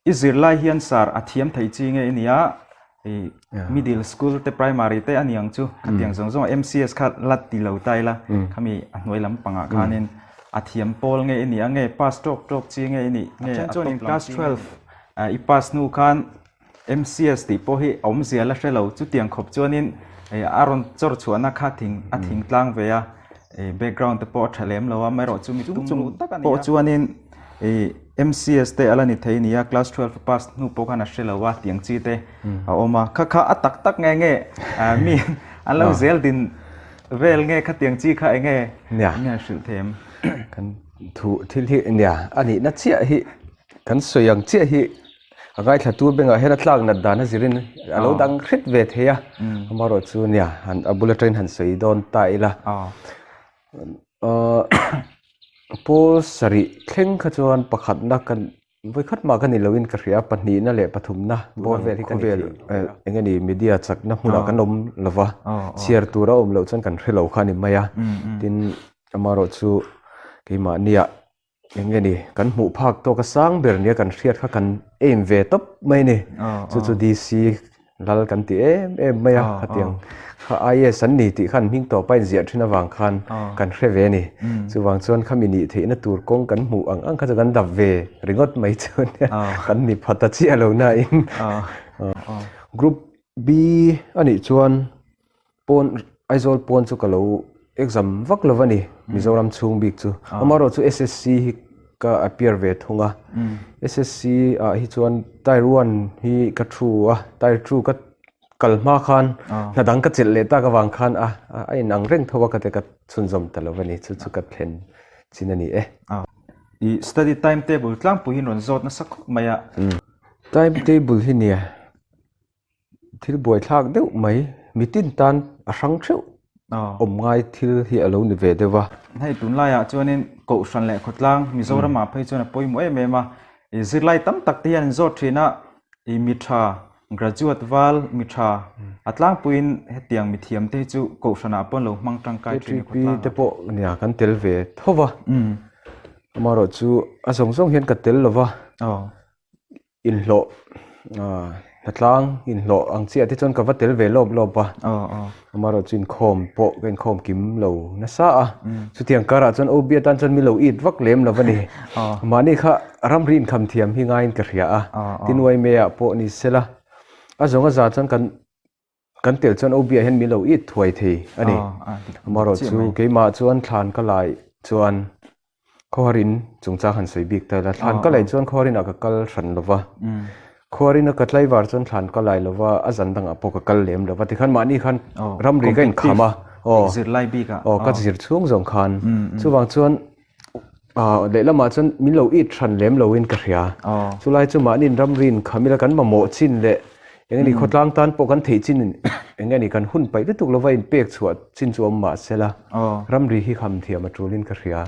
I zirlai hian sar a thiam thei chi nge i nia i middle school te primary te a ni ang chu khatiang zawng zawng MCS kha la ti lo ta ila khami a hnuai lampangah khanin a thiam pawl nge i nih a nge pass tawk tawk chi nge i nih nge a chuan in class 12 i pass hnu khan MCS tih pawh hi a awmzia la hre lo chutiang khawp chuanin a rawn chawr chhuahna kha thing a thing tlang ve a background te pawh a tha lem lo a amaherawh chu mi tum chung tak a ni a pawh chuanin I MCS te ala ni thei nia class 12 a pass hnu pawh khan a hre lo a tiang chi te a awm a kha kha a tak tak nge nge mi an lo zel din vel nge kha tiang chi kha enge nia nge hrilh them kan thu thil hi nia a nih na chiah hi kan sawi ang chiah hi a ngaithla tu bengah hian a tlak nat dan a zirin a lo dang hret ve thei a amaherawh chu nia han a bul atangin han sawi dawn ta ila Ahh pawl sarih thleng kha chuan pakhatna kan vawikhat mah ka ni loin ka hria pahnihna leh pathumna bawr vel hi khawvel eng nge ni media chakna hmunah kan awm lo va chhiar tur a awm loh chuan kan hre lo kha a ni mai a tin amaherawh chu keimahniah eng nge ni kan hmuh phak tawk a sang ber nia kan hriat kha kan aim ve tawp mai a ni chu chu DC Lal kan ti em em mai a khatiang kha IAS an ni tih khan hming tawpa inziah thin avang khan kan hre ve a ni. Chuvang chuan khami nih theihna tur kawng kan hmuh ang ang kha chu kan dap ve ringawt mai chu ania kan ni pha ta chiah lo nain. Group B a nih chuan pawn Aizawl pawn chu ka lo exam vak lo a ni Mizoram chhung bik chu. Amaherawh chu SSC hi ka appear ve thung a. SSC ah hi chuan tier one hi ka thu a tier two ka kal hma khan hna dang ka chelh leh tak avang khan a a inang reng tho a ka ti ka chhunzawm ta lo a ni chu chu ka thlen chin a ni e. I study time table tlangpui hi rawn zawt nasa khawp mai a. Time table hi nia. Thil buaithlak deuh mai mitin tan a hrang theuh awm ngai thil hi a lo ni ve deuh a. Hei tunlaiah chuanin Kohhran leh Khawtlang Mizoramah phei chuan a pawimawh em em a, i zirlai tam tak te hian an zawt thin a, i mi tha graduate val mi tha a tlangpuiin hetiang mithiam te hi chu Kohhranah pawh an lo hmang tangkai thin a Khawtlangah. KTP te pawh nia kan tel ve tho va, amaherawhchu a zawng zawng hian ka tel lo va. Inhlawh hnatlang inhlawh ang chiah te chuan ka va tel ve lawp lawp a amaherawh chu inkhawm pawh ka inkhawm kim lo nasa a chutiang karah chuan OB atan chuan min lo it vak lem lo a ni mahni kha ramri inkham thiam hi ngaiin ka hria a tin uaime ah pawh ni sela a zawng a za chuan kan Kan tel chuan OB ah hian min lo it thuai thei a ni. Amaherawh chu keimah chuan thlan ka lai chuan khawharin chungchang han sawi bik ta ila. Thlan ka lai chuan khawharinah ka kal hran lo va. Khawharina ka tlaivar chuan thlan ka lai lo va, a zan dangah pawh ka kal lem lo va. Tikhan mahni khan ramri ka inkham a. Aw, ka zir chhung zawng khan. Chuvang chuan Lehlamah chuan min lo it hran lem loin ka hria. Chulai chu mahniin ramriin kham ila kan mamawh chin leh eng nge ni khawtlang tan pawh kan theih chin eng nge ni kan hun paih lutuk lova inpek chhuah chin chu awm mahsela ramri hi kham thiam a tulin ka hria.